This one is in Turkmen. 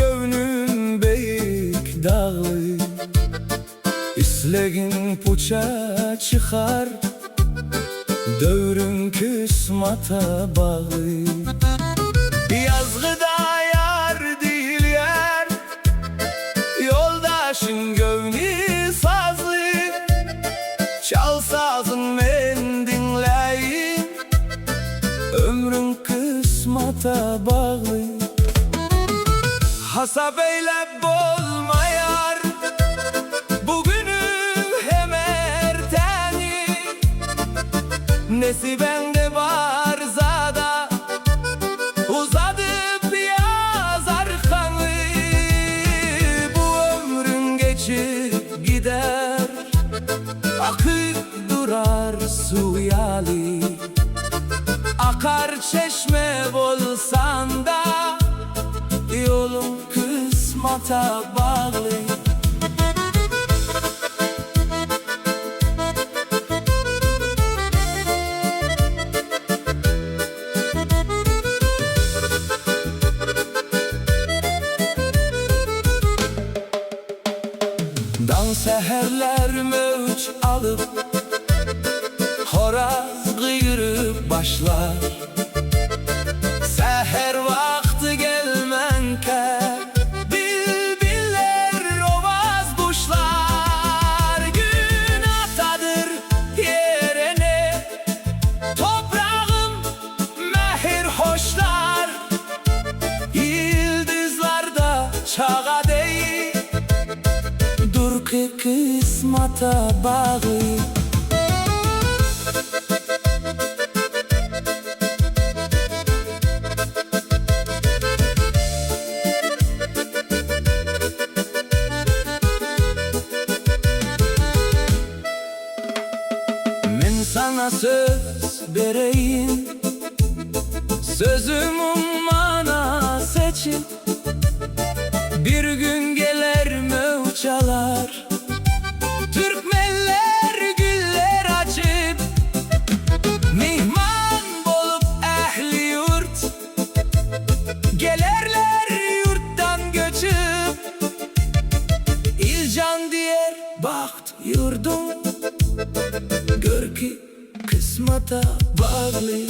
Göwnüm beýik dagly. Islegiň puça çykar, Döwrüň kysmata bagly. Ýazgyda ýar diýilýär, Ýoldaşyň göwni sazly. Çal sazyn men diňläýin, Ömrüň kysmata bagly. Hasap eýläp bolmaýar bu günü hem ertäni. Nesibäňde bar zada uzadyp ýaz arkaňy. Bu ömrüň geçip gider, akyp durar suw ýaly. Akar çeşme bolsan-da, ýoluň kysmata bagly. Daň säherler möwç alyp, horaz gygyryp başlar. Säher wagty gelmänkä, bilbiller owaz guşlar. Gün atadyr ýerine, topragym mähir hoşlar. Ýyldyzlarda çaga deý, Durky kysmata bagly. Men saňa söz bereýin, Sözüm ummana seçip. Bir gün geler möwç alar, Türkmenler güller açyp. Myhman bolup ähli ýurt, Gelerler ýurtdan göçüp. Iljan diýer bagt ýurdum, Görki kysmata bagly.